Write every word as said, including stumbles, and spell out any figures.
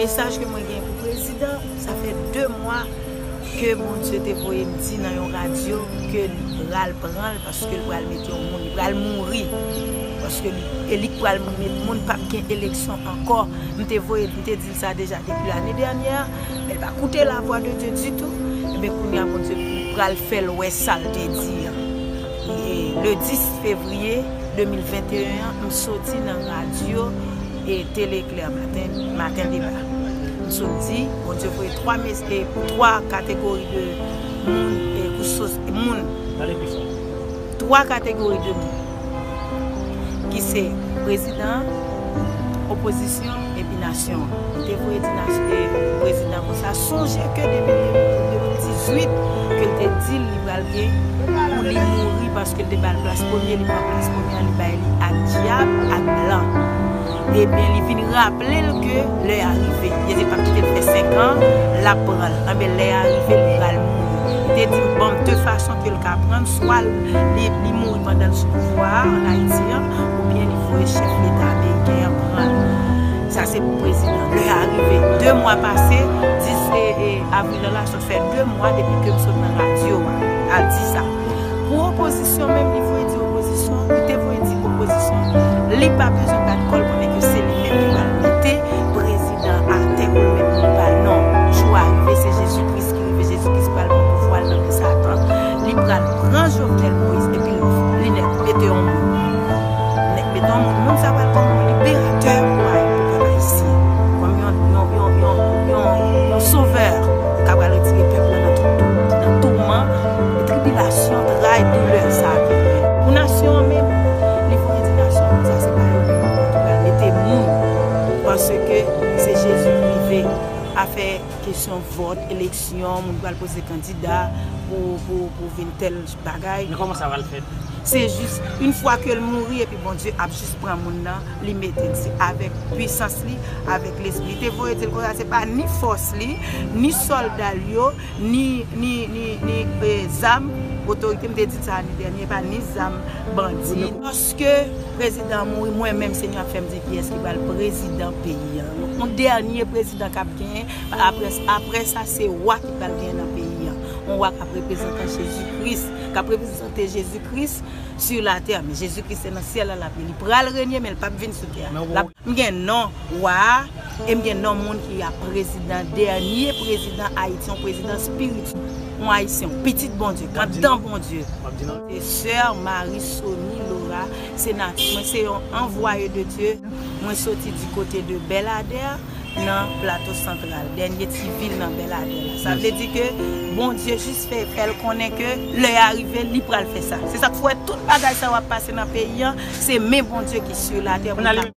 Mesaj ke mwen gen pou prezidan, sa fè de mwa ke Bondye te voye m di nan yon radyo ke li pral pran l paske l pral mete yon moun, li pral mouri. Paske li, e li k pral met moun, p ap gen eleksyon ankò. M te voye, m te di l sa deja depi lane dènyè, men l pa koute lavwa de Dye ditou. Ebyen, kounye a, Bondye pral fè l wè sa l te di an. E le dis fevriye de mil venteyen an, m soti nan radyo e Tele Klè Maten, Maten Deba. M sot di, Bondye voye twa mes-, e twa kategori de moun, e pou sos-, moun. Twa kategori de moun. Ki se prezidan, opozisyon, epi nasyon an. Li te voye di nas-, e prezidan konsa, sonje ke depi de mil dizuit ke l te di l li pral gen pou li mouri paske l te ba l plas premye, li pran plas premye a, li bay li ak dyab, ak blan. Ebyen, li vin raple l ke lè a rive. Li te di l p ap kite l fè senk an, l ap pran l. Anben, lè a rive, li pral mouri. Li te di m, bon, de fason ke l ka pran l, swa li, li mouri pandan l sou pouvwa a, ann Ayiti an, oubyen li voye chèf leta ameriken an pran l. Sa se pou prezidan. Lè a rive. De mwa pase, dis, e, e, avril la, la sot fè de mwa depi ke m sot nan radyo a, al di sa. Pou opozisyon menm, li voye di opozisyon, li te voye di opozisyon, li pa bezwen bat kò l konnen ke se li menm ki pral mete prezidan atè pou l mete pou li pa l. Non, jou a rive, se Jezi Kris ki rive, Jezi Kris pral pran pouvwa l nan men Satan. Li pral pran Jovenel Moïse epi li nèt mete yon moun. Nèt mete yon moun, moun sa pral kòm yon liberatè pou, pou pèp ayisyen. Kòm yon, yon, yon, yon, yon, yon sovè k ap pral retire pèp la nan tout, tout, nan touman, tribilasyon, tray, doulè sa a. Pou nasyon an menm, li voye di nasyon an konsa, se pa yo menm ki pral mete moun. Paske se Jezi ki rive. Afè kesyon vòt, eleksyon, moun pral poze kandida pou, pou, pou vin tèl bagay. Men kòman sa pral fèt? Se jis, yon fwa ke l mouri, epi Bondye ap jis pran moun nan, li mete l. Se avèk pwisans li, avèk lespri. Li te voye di l konsa, se pa ni fòs li, ni sòlda l yo, ni, ni, ni, ni, e, zam, otorite, m te di sa ane dènye, pa ni zam bandi. Lòske prezidan an mouri, mwen menm, Senyè ap fè m di kiyès ki pral prezidan peyi a. Yon dènye prezidan k ap genyen, apre, apre sa, se wa ki pral genyen nan peyi a. Yon wa k ap reprezante Jezi Kris, k ap reprezante Jezi Kris sur la terre. Men Jezi Kris se nan syèl la l ap ye. Li pral renye, men l p ap vin sou tè a. L ap M gen non wa a, e m gen non moun ki ap prezidan, dènye prezidan Ayiti, yon prezidan espirityèl, yon ayisyen, yon pitit Bondye, k anndan Bondye. Se sè Marie Sony Laura, se nati mwen, se yon anvwaye de Dye. Mwen soti di kote de Bèladè, nan Plato Santral, dènye ti vil nan Bèladè la. Sa vle di ke Bondye jis fè, fè l konnen ke lè a rive, li pral fè sa. Se sa k fè tout bagay sa yo ap pase nan peyi an, se men Bondye ki sur la terre.